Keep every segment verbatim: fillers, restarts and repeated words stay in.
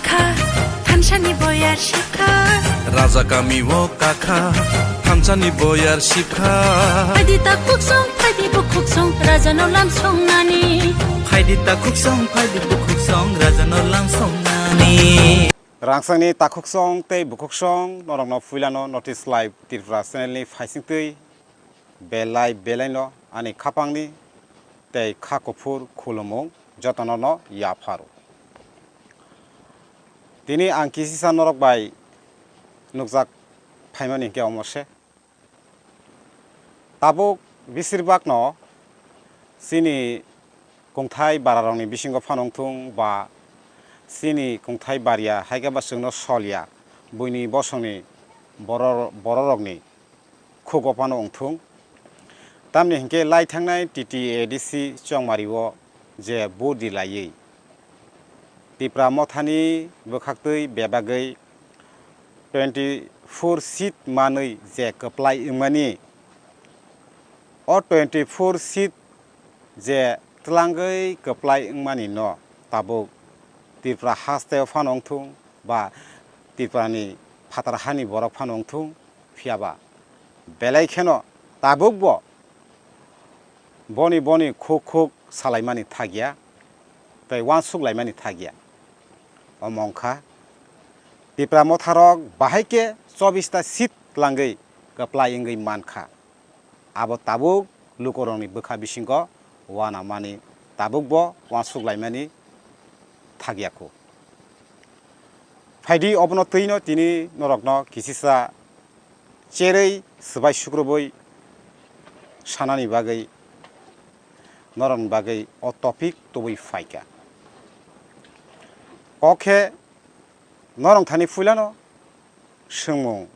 Kha, thansani boyar shipkha. Raja kami o kakha, thansani boyar shipkha. Phaidi ta khuksong, phaidi bukhuksong, raja no lam songnani. Phaidi ta khuksong, phaidi bukhuksong, raja no lam songnani. Rangchakni takhuksong tei bukhuksong norokno puilano North East Live Tripura channel ni phaisingtwi belai belaino ani khapangni tei kha kuphur khulumung jotono no yapharo. Tini ang kisisa norok bai nukjak phaimani hinkhe omo se. Tabuk besirbagno chini kungthai bararokni bisingo phano wngthung ba chini kungthai bariya hai khe ba chwngno solya buini bosongni boror-, bororokni khugo phano wngthung. Tamni hinkhe lai thangnai T T A D C Chongmari o je vote rilaiwi Tipra Mothani bwkhaktwi bebagwi twenty four seat manwi je kwplai wngmani, o twenty four seat je twlangwi kwplai wngmani no tabuk Tripura hasteo phano wngthung ba Tripurani phatar hani borok phano wngthung, phiyaba belai kheno tabukbo boni boni khuk khuk salaimani thakya tei uansuk laimani thakya. Omo wngkha Tipra Motharok bahai khe chobista seat twlangwi kwplai wngwi mankha. Abo tabuk lukurokni bwkha bisingo uanamani tabukbo uansuk laimani thakya kho. Phaidi obono twino tini norokno kisisa cherwi swbai sukrubwi sanani bagwi norokni bagwi o topic tubui phaikha. Kok khe norok thani puilano swngmung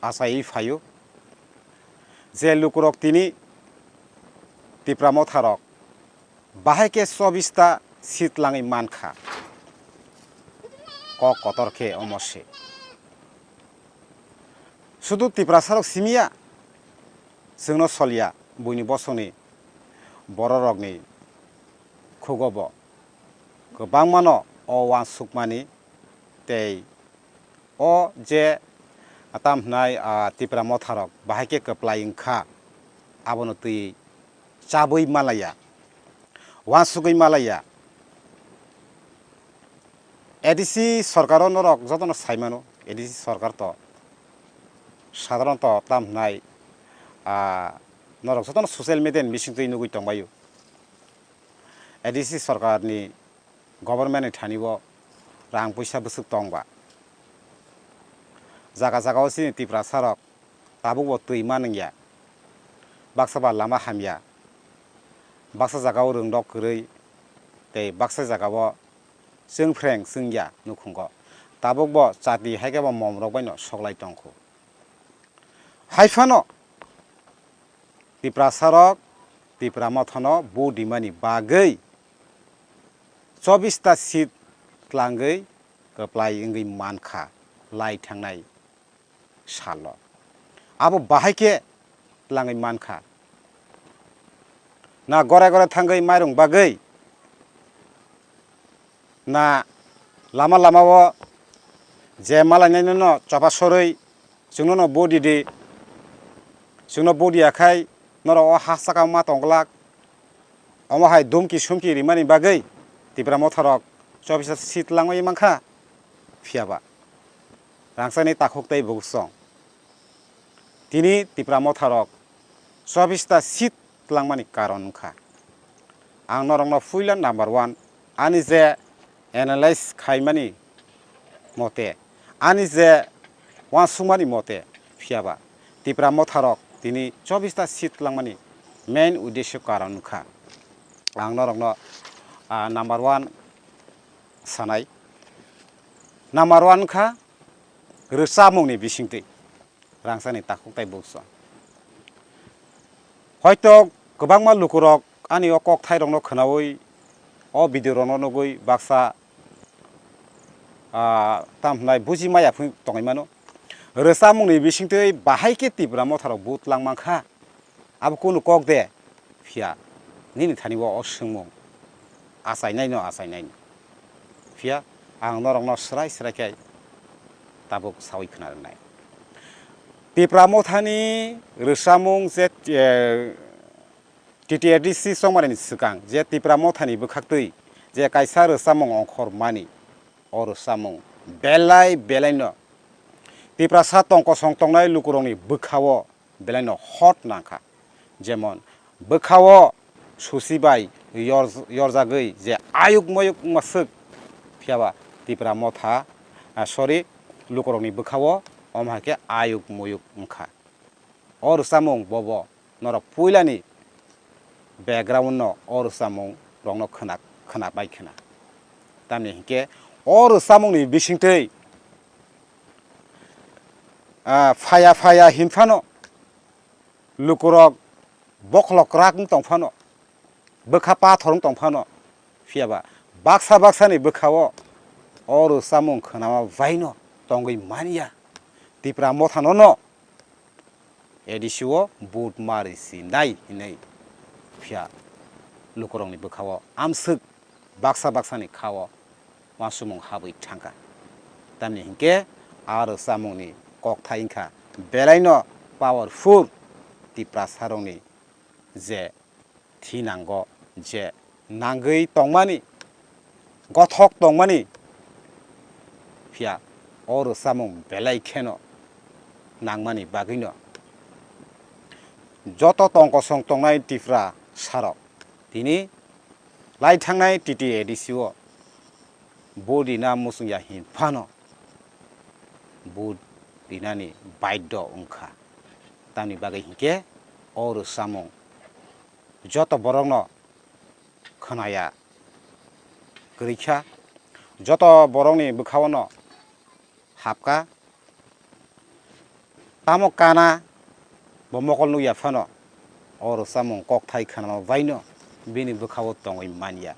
achaiwi phaio je lukurok tini Tipra Motharok bahai khe chobista seat twlangwi mankha. Kok kotor khe omo se. Sudu Tiprasarok simiya, chwngno solya buini bosongni bororokni khugobo kwbangmano o uansukmani tei o je tam hwnai, ah, Tipra Motharok bahai khe kwplai wngkha, abono twi chabwi malaya, uansugwi malaya. A D C sorkaro norok jotono saimano, A D C sorkar to sadharanto tam hwnai, ah, norok jotono social media ni bisingtwi nugwi tongbaio. A D C sorkarni government ni thani bo rang puisa bwswk tong ba. Jaga jaga o chini Tiprasa rok tabuk bo twi manwng ya, baksa ba lama hamya, baksa jaga o rwng rok kwrwi tei baksa jaga o chwngphreng chwngya nukhungo. Tabuk bo chati hai khe bo mom rok bai no sok lai tong kho. Hai phano Tiprasa rok Tipra Mothano vote rimani bagwi chobista seat twlangwi kwplai wngwi mankha lai thangnai salo. Abo bahai khe twlangwi mankha. Na gore gore thangwi mairung bagwi, na lama lama o je malainaino no choba sorwi chwngno no bodi di, chwngno bodi akhai norok o ha saka ma tong glak. Omo hai dumki sumki rimani bagwi Tipra Motha rok chobisa seat langwi mankha. Phiya ba rangchakni takhuk tei bukuchwng. Tini Tipra Motha rok chobista seat twlangmani karon wngkha. Ang norokno puila number one ani je analyze khaimani mote, ani je uansukmani mote, phiya ba Tipra Motha rok tini chobista seat twlangmani main uddesho karon wngkha. Ang norokno, ah, number one sanai. Number one wngkha rwchapmungni bisingtwi. Rangchakni takhuk tei bukcha. Hoito kwbangma lukurok ani o kokthairokno khwnaui, o video rokno nugui baksa, ah, tamo hwnai buji maya phung tongwi mano. Rwchapmungni bisingtwi bahai khe Tipra Motha rok but lang mankha. Abo kunu kok de, phiya nini thani o, o swngmung achainaino, achainaino. Phiya ang norokno srai srai khe tabuk saui khna rwnai. Tipra Mothani rwchapmung je, eh, T T A D C chongmani swkang je Tipra Mothani bwkhaktwi je kaisa rwchapmung ongkhormani, o rwchapmung belai belaino Tiprasa tong kosong tongnai lukurokni bwkhao belaino hot nangkha. Jemon, bwkhao susi bai yor-, yorjagwi je ayuk moyuk wngma swk, phiyaba Tipra Motha, ah, sorry, lukurokni bwkhao omo hai khe ayuk moyuk wngkha. O rwchapmung bobo norok puilani background no o rwchapmung rokno khwna, khwna bai khwna. Tamni hinkhe o rwchapmungni bisingtwi, ah, phaya phaya hinphano lukurok bokholokwrak wng tongphano, bwkha pathor wng tongphano, phiyaba baksa baksani bwkhao o rwchapmung khwnama baino tongwi manya. Tipra Mothano no A D C o vote ma rwsinai hinwi phiya lukurokni bwkhao amswk baksa baksani khao uansukmung habwi thangkha. Tamni hinkhe a rwchapmungni kokthai wngkha belaino powerful Tiprasarokni je thinango je nangwi tongmani, gothok tongmani, phiya o rwchapmung belai kheno nangmani bagwino joto tong kosong tongnai Tiprasarok tini lai thangnai T T A D C o vote rina muchungya hinphano vote rinani baidho wngkha. Tamni bagwi hinkhe o rwchapmung joto borokno khwnaya kwrwikha, joto borokni bwkhaono hapkha. Tamo kana bo mokol nukya phano o rwchapmung kokthai khwnama baino bini bwkhao tongwi manya.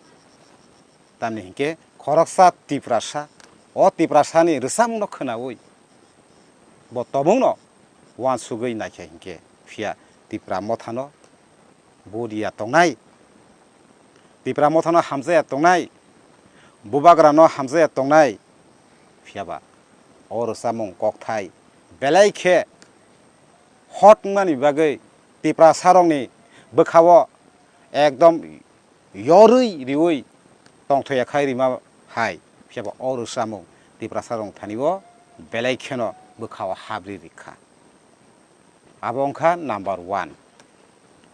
Tamni hinkhe khoroksa Tiprasa o Tiprasani rwchapmungno khwnawi bo tongmungno uansugwi naikha hinkhe phiya Tipra Mothano vote ya tongnai, Tipra Mothano hamjaya tongnai, Bubagrano hamjaya tongnai, phiyaba o rwchapmung kokthai belai khe hot wngmani bagwi Tiprasarokni bwkhao ekdom yorwi riwi tongthokya khai rima hai, phiyaba o rwchapmung Tiprasarokni thani o belai kheno bwkhao habri rikha. Abo wngkha number one.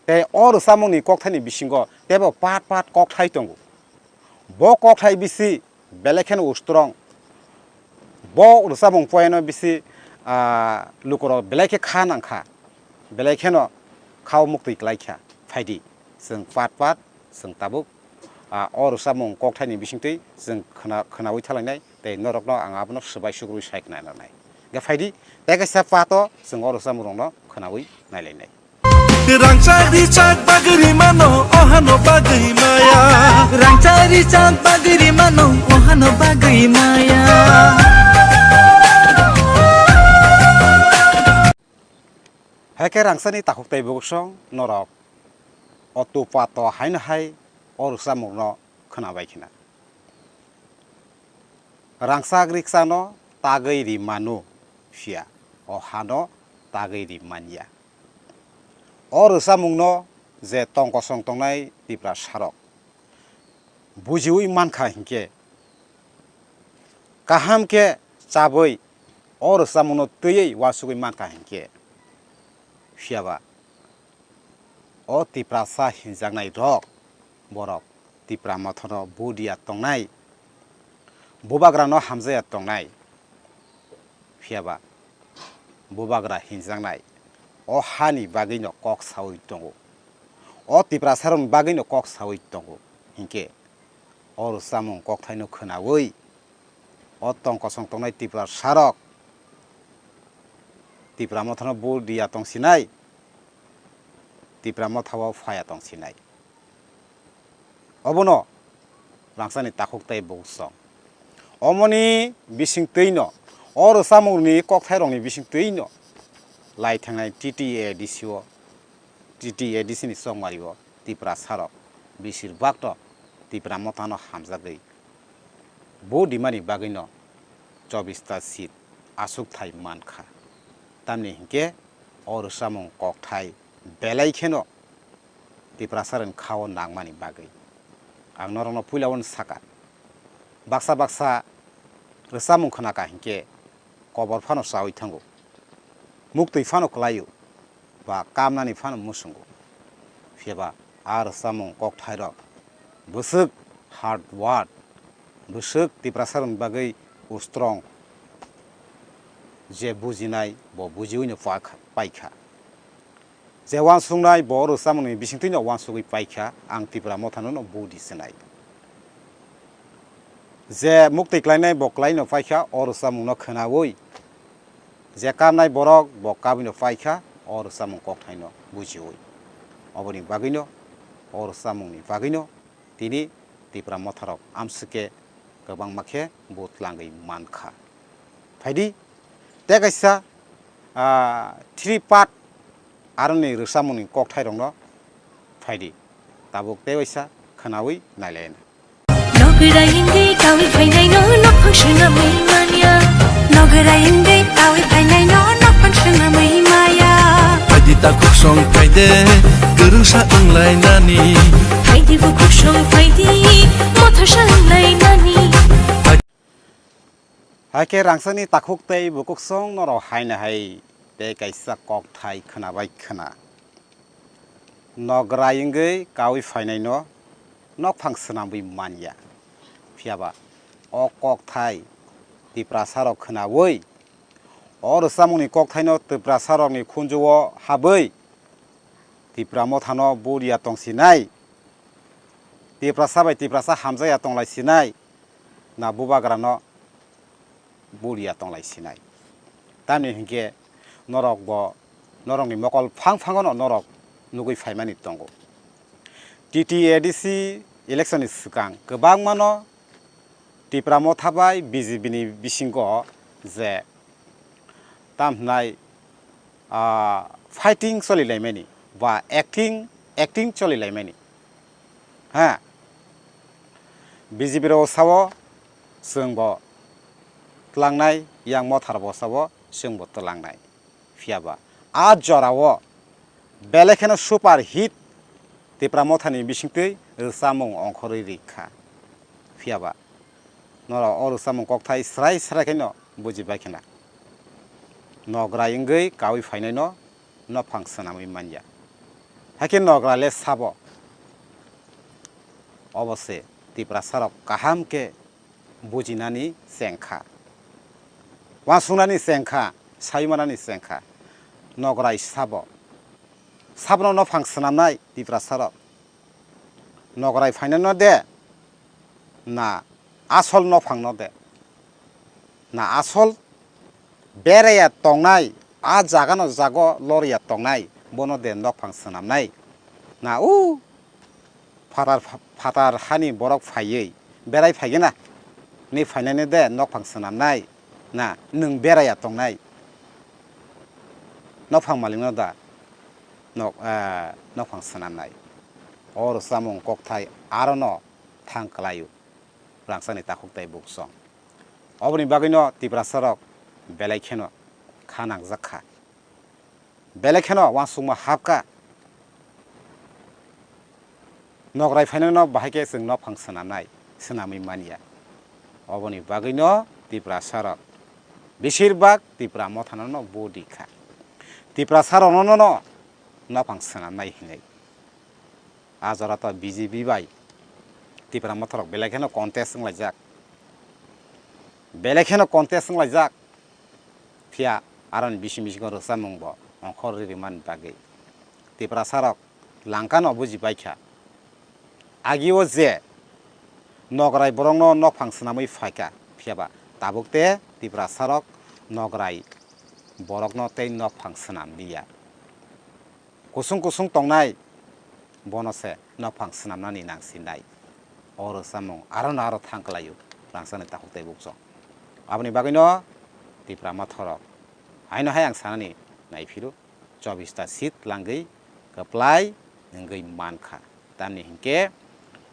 Tei o rwchapmungni kokthaini bisingo teibo part part kokthai tongo. Bo kokthai bisi belai kheno ustrong. Bo rwchapmung poyano bisi, ah, lukurok belai khe kha nangkha. Belai kheno khao muktwi klaikha. Phaidi, chwng part part, chwng tabuk, ah, o rwchapmung kokthaini bisingtwi chwng khwna-, khwnawi thalainai. Tei norokno ang abono swbai sukrubwi sai khna nanai. Hingkhe phaidi, tei kaisa pato chwng o rwchapmungrokno khwnawi nailainai. Rangchak richak bagwi rimano, ohano bagwi maya. Rangchak richak bagwi rimano, ohano bagwi maya. Hai khe rangchakni takhuk tei bukhuk song norok o tu pato haino hai o rwchapmungno khwnabai khna. Rangchak rikchakno tagwi ri mano, phiya o hano tagwi ri manya. O rwchapmungno je tong kosong tongnai Tiprasarok bujiwi mankha hinkhe, kaham khe chabwi o rwchapmungno twiwi uansugwi mankha hinkhe, phiyaba o Tiprasa hinjaknai rok, borok Tipra Mothano vote ya tongnai, Bubagrano hamjaya tongnai, phiyaba Bubagra hinjaknai o hani bagwino kok saui tongo, o Tiprasarokni bagwino kok saui tongo. Hinkhe o rwchapmung kokthaino khwnaui o tong kosong tongnai Tiprasarok Tipra Mothano vote riya tongsinai, Tipra Mothao phaiya tongsinai. Obono rangchakni takhuk tei bukhuk song. Omoni bisingtwino, o rwchapmungni kokthairokni bisingtwino lai thangnai T T A D C o, T T A D C ni chongmario Tiprasarok besir bak to Tipra Mothano hamjagwi vote rimani bagwino chobista seat achukthai mankha. Tamni hinkhe o rwchapmung kokthai belai kheno Tiprasarokni khao nangmani bagwi. Ang norokno puilao sakha, baksa baksa rwchapmung khnakha hinkhe kobor phano chaui thango, muktwi phano kwlaio, ba kamnani phano muchungo. Phiyaba a rwchapmung kokthairok bwswk hard work, bwswk Tiprasarokni bagwi strong, je bujinai bo bujiwino paikha. Je uansuknai bo rwchapmungni bisingtwino uansugwi paikha, ang Tipra Mothano no vote rinai. Je muktwi klainai bo klaino paikha, o rwchapmungno khwnaui. Je kamnai borok bo kabwino paikha, o rwchapmung kokthaino bujiui. Oboni bagwino, o rwchapmungni bagwino tini Tipra Motharok amswkhe kwbangma khe vote twlangwi mankha. Phaidi, tei kaisa, ah, three part aroni rwchapmungni kokthairokno phaidi, tabuk tei waisa khwnaui nailaina. Nograi wngwi kawi phainaino nokhang swnamwi manya. Nograi wngwi kawi phainaino nokhang swnamwi maya. Phaidi takhuk song phaide, kwrwngsa wnglainani. Phaidi bukhuk song phaidi, mothosa wnglainani. Hai khe rangchakni takhuk tei bukhuk song norok haino hai tei kaisa kokthai khwnabai khwna. Nograi wngwi kawi phainaino nokphang swnamwi manya. Phiyaba o kokthai Tiprasarok khwnaui, o rwchapmungni kokthaino Tiprasarokni khunjuo habwi Tipra Mothano vote ya tongsinai, Tiprasa bai Tiprasa hamjakya tonglaisinai, na bubagrano vote ya tonglaisinai. Tamni hinkhe norok bo, norokni mokol phang phangono norok nugui phaimani tongo. T T A D C election ni swkang kwbangmano Tipra Motha bai B J P ni bisingo je tam hwnai, ah, fighting cholilaimani ba acting, acting cholilaimani. Ha, B J P rok sao chwngbo twlangnai, yang Motha rokbo sao chwngbo twlangnai. Phiyaba a jorao belai kheno super hit Tipra Mothani bisingtwi rwchapmung ongkhorwi rikha. Phiyaba norok o rwchapmung kokthai srai srai khaino bujibai khna. Nograi wngwi kawi phainaino nophang swnamwi manya. Hakhe nograi le sabo? Obo se Tiprasarok kaham khe bujinani chengkha, uansuknani chengkha, saimanani chengkha. Nograi sabo? Sabono nophang swnamnai Tiprasarok? Nograi phainaino de, na asol nophangno de? Na asol beraiya tongnai, a jagano jago loriya tongnai, bono de nokphang swnamnai? Na o phatar, phatar hani borok phaiwi berai phaigena ni phainani de nokphang swnamnai? Na nwng beraiya tongnai nokphang malikno da nok, ah, nokphang swnamnai? O rwchapmung kokthai arono thang kwlaio rangchakni takhuk tei buksong. Oboni bagwino Tiprasarok belai kheno kha nangjak kha, belai kheno uansukma hap kha. Nograi phainaino bahai khe chwng nophang swnamnai, swnamwi manya. Oboni bagwino Tiprasarok beshirbak Tipra Mothanono vote rikha, Tiprasaroknono nophang swnamnai hinwi. A jora to B J P bai Tipra Motharok belai kheno contest wnglaijak, belai kheno contest wnglaijak. Phiya aroni bising bisingo rwchapmung bo ongkhor ri rimani bagwi Tiprasarok langkano buji baikha. Agio je nograi borokno nokphang swnamwi phaikha, phiyaba tabuk te Tiprasarok nograi borokno tei nokphang swnam liya. Kusung kusung tongnai bono se nokphang swnamnani nangsinai. O rwchapmung arono aro thang kwlaio rangchakni takhuk tei buksong. Aboni bagwino Tipra Motharok haino hai ang sanani naiphiro chobista seat langwi kwplai wngwi mankha. Tamni hinkhe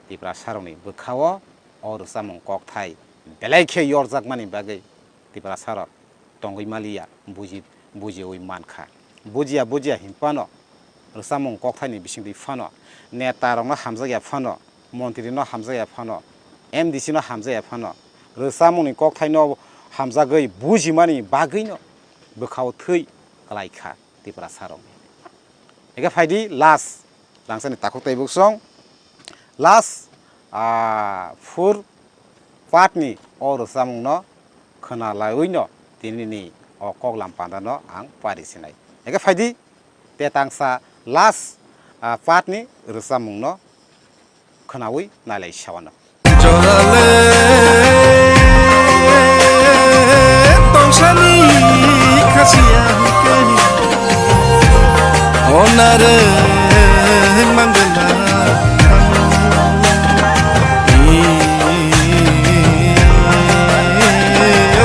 Tiprasarokni bwkhao o rwchapmung kokthai belai khe yorjakmani bagwi Tiprasarok tongwi maliya, buji-, bujiwi mankha. Bujiya bujiya hinphano, rwchapmung kokthaini bisingtwi phano, netarokno hamjakya phano, montrino hamjakya phano, M D C no hamjakya phano, rwchapmungni kokthaino hamjagwi bujimani bagwino bwkhao thwi kwlaikha Tiprasarokni. Eke phaidi last rangchakni takhuk tei buksong, last, ah, four part ni o rwchapmungno khwnalaiwino tinini o koklam pandano ang pari sinai. Eke phaidi te tangsa last, ah, part ni rwchapmungno khwnawi nailai sawano. Jorale tongsani khasiya hwnkhe, onare mangala.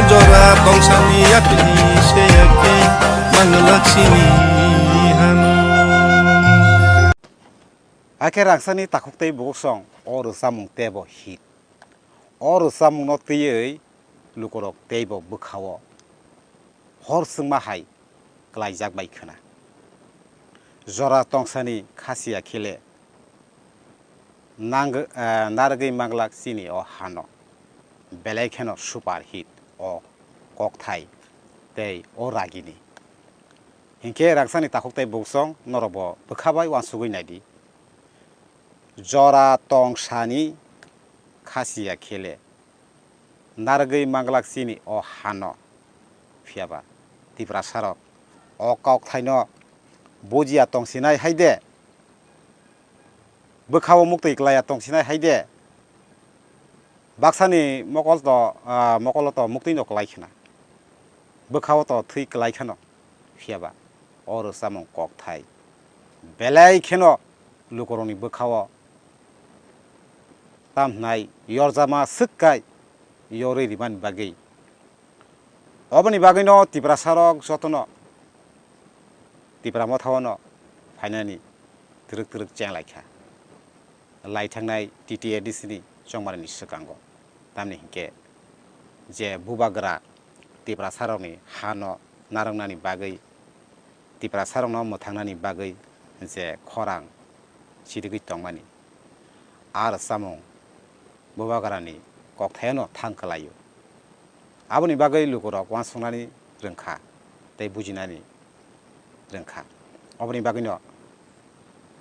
Jora tongsani yakni seyake mangala chini hanu. Hakhe rangchakni takhuk tei buksong o rwchapmung teibo hit. O rwchapmungno twiwi lukurok teibo bwkhao hor chwngma hai kwlaijak bai khwna. Jora tongsani khasiya khele nang-, eh, narwgwi manglak chini o hano. Belai kheno super hit o kokthai tei o ragini. Hinkhe rangchakni takhuk tei buksong norokbo bwkha bai uansugwi naidi. Jora tongsani khasiya khele narwgwi manglak chini o hano. Phiyaba Tiprasarok o kokthaino bujiya tongsinai hai de, bwkhao muktwi klaiya tongsinai hai de, baksani mokol to, ah, mokolo to muktwino klai khna, bwkhao to thwi klai khano. Phiyaba o rwchapmung kokthai belai kheno lukurokni bwkhao tam hwnai yorjama swk kai yorwi rimani bagwi. Oboni bagwino Tiprasarok jotono Tipra Motha-o no phainani twrwk twrwk chenglaikha. Laithangnai T T A D C ni chongmarni swkango. Tamni hinkhe je bubagra Tiprasarokni hano narwknani bagwi, Tiprasarokno mwthangnani bagwi je khorang chirigwi tongmani, a rwchapmung bubagrani kokthaino thang kwlaio. Aboni bagwi lukurok uansuknani rwngkha tei bujinani rwngkha. Oboni bagwino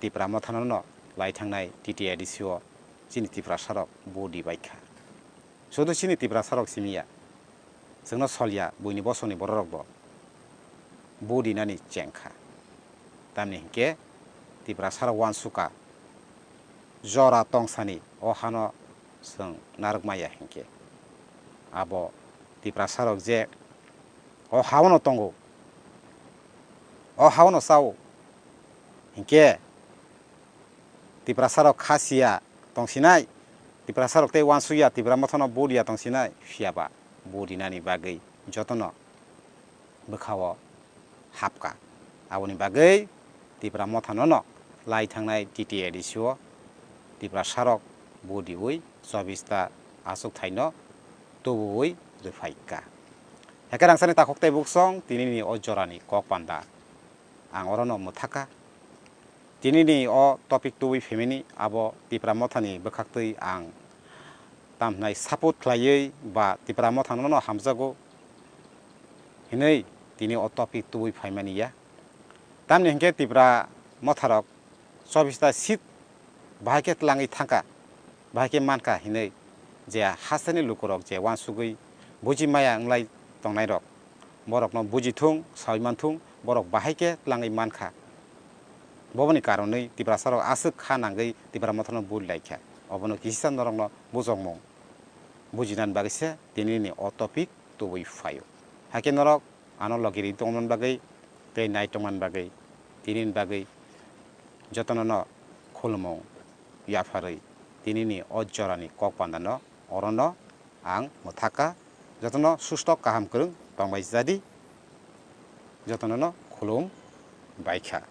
Tipra Mothano no laithangnai T T A D C o chini Tiprasarok budi baikha. Sudu chini Tiprasarok simi ya, chwngno sol ya, buini bosongni bororokbo budi nani chengkha. Tamni hinkhe Tiprasarok uansukha, jora tongsani o hano chwng narwk maya hinkhe. Abo Tiprasarok je o haono tongo, o haono chao hinkhe Tiprasarok kha siya tongsinai, Tiprasarok tei uansukya Tipra Mothano budi ya tongsinai, phiyaba budi nani bagwi jotono bwkhao hapkha. Aboni bagwi Tipra Mothano no lai thangnai T T A D C o Tiprasarok budiwi chobista achuk thaino tubuwi rwphaikha. Heke rangchakni takhuk tei buksong tinini o jorani kok panda ang orono mwthakha. Tinini o topic tubui phaimani abo Tipra Mothani bwkhaktwi ang tamhnai support khlaiwi ba Tipra Mothano no hamjago hinwi tini o topic tubui phaimani ya. Tamni hinkhe Tipra Motharok chobista seat bahai khe tlangwi thangkha, bahai khe mankha hinwi je hasteni lukurok je uansugwi buji maya wnglai tongnairok, borokno buji thung, sawi man thung, borok bahai khe tlangwi mankha. Boboni karonwi Tiprasarok aswk kha nangwi Tipra Mothano budi laikha. Obono kisa norokno bujokmung bujinani bagwi se tinini o topic tubui phaio. Hakhe norok ano logi ri tongmani bagwi tei nai tongmani bagwi tinini bagwi jotono no khulumung yapharwi tinini o jorani kok pandano orono ang mwthakha. Jotono susto kaham kwrwng tongbai jadi, jotono no khulum baikha.